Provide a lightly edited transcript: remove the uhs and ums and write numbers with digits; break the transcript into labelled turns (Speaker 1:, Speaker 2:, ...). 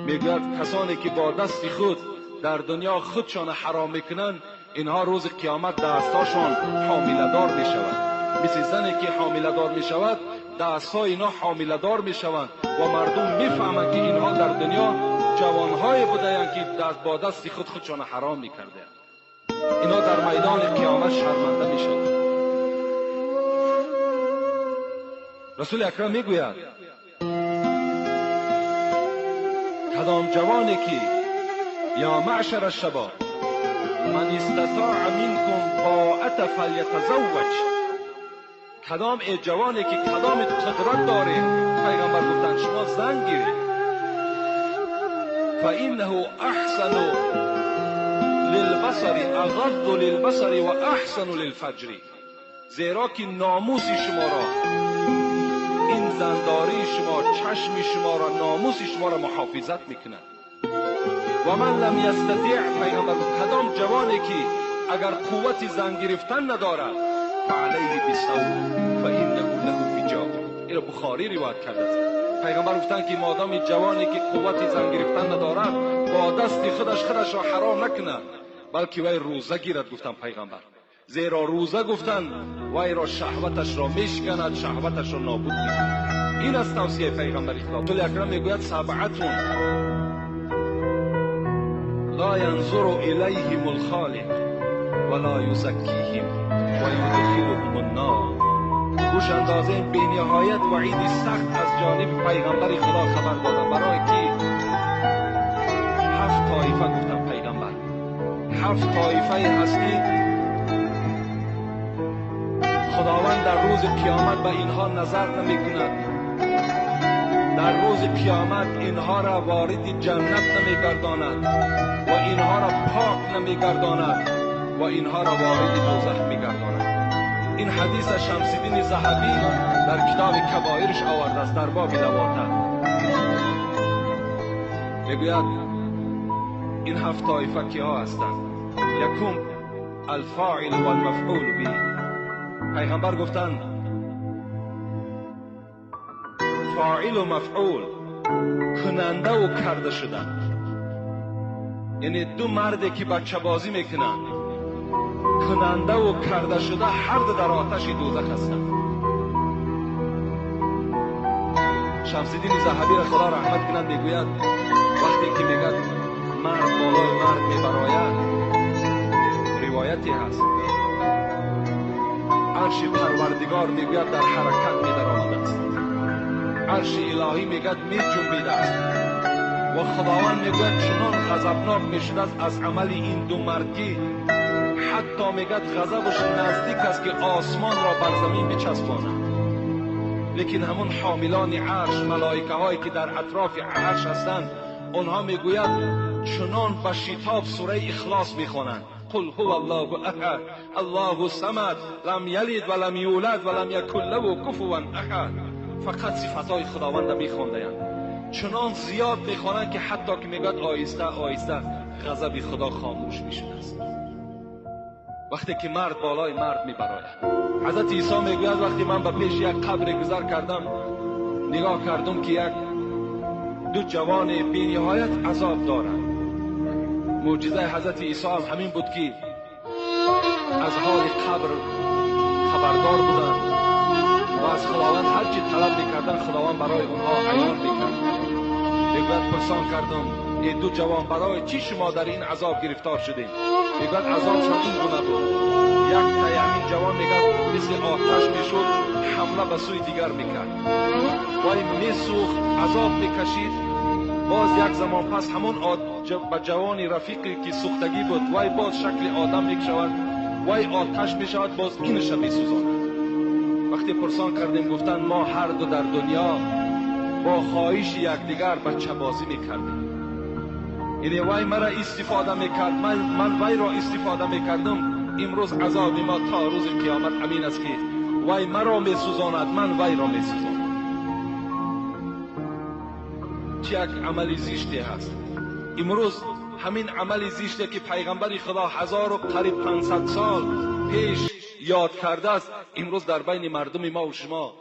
Speaker 1: میگوید کسانی که با دست خود در دنیا خودشان حرام میکنند، اینها روز قیامت دستاشان حامله دار میشود. مثل زنی که حامله دار میشود، دستهای اینا حامله دار میشوند و مردم میفهمند که اینها در دنیا جوانهای بودند که با دست خود خودشان حرام میکردند. اینا در میدان قیامت شرمنده میشوند. رسول اکرم میگوید کدام جوانی که یا معشر الشباب من استطاع منکم باءة فلیتزوج، کدام ای جوانی که کدام قدرت داره، پیغمبر گفتند شما زن گیرید، فانه احسن للبصر اغض للبصر و احسن للفجر، زیرا که ناموس شما را، این زنداری شما، چشم شما را، ناموس شما را محافظت میکند. و من لم یستطیع، پیغمبر کدام جوانی که اگر قوت زن گرفتن ندارد، فعلیه بالصوم فانه له وجاء. این را بخاری روایت کرده است. پیغمبر گفتند که مادام جوانی که قوت زن گرفتن ندارد با دست خودش خودش را حرام نکند، بلکه وی روزه گیرد. گفتند پیغمبر، زیرا روزه گفتند وی را شهوتش را میشکند، شهوتش را نابود میکند. این است توصیه پیغمبر خدا. رسول اکرم میگوید سبعتون لا ینظر الیهم الخالق ولا یزکیهم و یدخلهم النار. گوش اندازه بی نهایت وعید سخت از جانب پیغمبر خدا خبر دادم. برای که هفت طایفه گفتم پیغمبر، هفت طایفه هست که خداوند در روز قیامت به اینها نظر نمی کند، در روز قیامت اینها را وارد جنت نمی گرداند و اینها را پاک نمی گرداند و اینها را وارد دوزخ می گرداند. این حدیث شمس الدین ذهبی در کتاب کبائرش آورده است در باب لواطه. میگوید این هفت طایفه کیها هستند؟ یکم الفاعل والمفعول به. پیغمبر گفتند فاعل و مفعول، کننده و کرده شدن، یعنی دو مردی که بچه بازی میکنند، کننده و کرده شده، هر دو در آتش دوزخ هستند. شمس الدین ذهبی را خدا رحمت کنند میگوید وقتی که میگد مرد بالای مرد میبراید، روایتی هست عرش پروردگار میگوید در حرکت میدرآمده است، عرش الهی میگد میجنبیده است و خداوند میگوید چنان غضبناک میشده است از عمل این دو مردی، حتی میگد غضبش نزدیک است که آسمان را بر زمین بچسباند. لیکن همون حاملان عرش، ملائکه هایی که در اطراف عرش هستند، آنها میگوید چنان به شتاب سوره اخلاص میخوانند، قل هو الله احد الله الصمد لم یلد ولم یولد ولم یکن له کفوا احد. فقط صفتهای خداوند را میخواندند، چنان زیاد میخوانند که حتی که میگوید آهسته آهسته غضب خدا خاموش میشده است. وقتی که مرد بالای مرد میبراید، حضرت عیسی میگوید وقتی من به پیش یک قبر گذر کردم، نگاه کردم که یک دو جوان بی نهایت عذاب دارند. معجزه حضرت عیسی هم همین بود که از حال قبر خبردار بودند و از خداوند هر چی طلب میکردن خداوند برای اونها عیان میکرد. میگوید پرسان کردم ای دو جوان برای چی شما در این عذاب گرفتار شدید؟ میگوید عذابشان این گونه بود، یک تای همین جوان میگوید مثل آتش میشد، حمله به سوی دیگر میکرد، وای میسوخت، عذاب میکشید. باز یک زمان پس همون به جوانی رفیقی که سوختگی بود، وای باز شکل آدم میکشود، وای آتش میشود، باز اینش میسوزاند. وقتی پرسان کردیم گفتند ما هر دو در دنیا با خواهش یکدیگر بچه بازی میکردیم، یعنی وای مرا استفاده میکرد، من وای را استفاده میکردم. امروز عذاب ما تا روز قیامت همین است که وای مرا میسوزاند، من وای را میسوزانم. چه یک عمل زشتی هست. امروز همین عمل زشتی که پیغمبر خدا 1500 سال پیش یاد کرده است، امروز در بین مردم ما و شما